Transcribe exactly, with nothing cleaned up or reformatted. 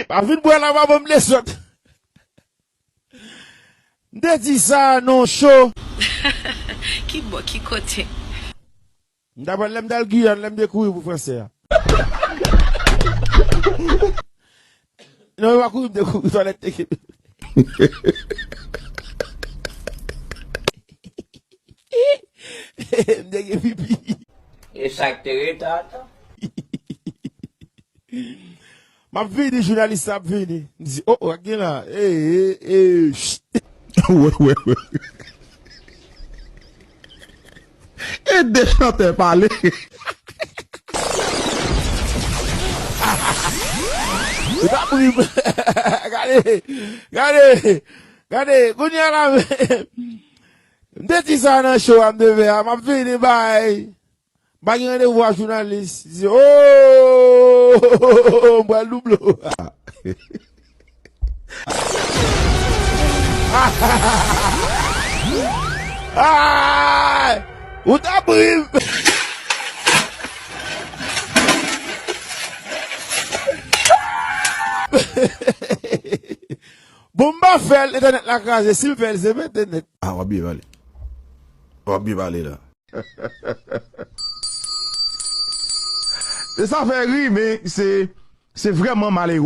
Pa vin bwè la, pa ban m de sòt. M te di sa non cho. Ki bò, ki kote? M t ap pran lè m t al Giyàn, lè m te kouri pou fransè a. Non, e pa kouri m te kouri, twalèt te gen. M te gen pipi. E sa k te rete ata? M ap vini, jounalis la ap vini. M di, oh, oh, gen la. Eh, eh, eh, ch- Wè, wè, wè. E de chantè pale. Ou t ap ri m. Gade, gade, gade, kounye a la, m te di sa nan show a m te fè a, m ap vini bay. M pa gen randevou ak jounalis. Di, oh, m pral doublo. Ah! Ou t ap ri m. Bon, m pa fè l, entènèt la kraze. Si l fè l, se entènèt. Ah, w ap byen pale. W ap byen pale la. Se sa fè ri, men se, se vrèman malere.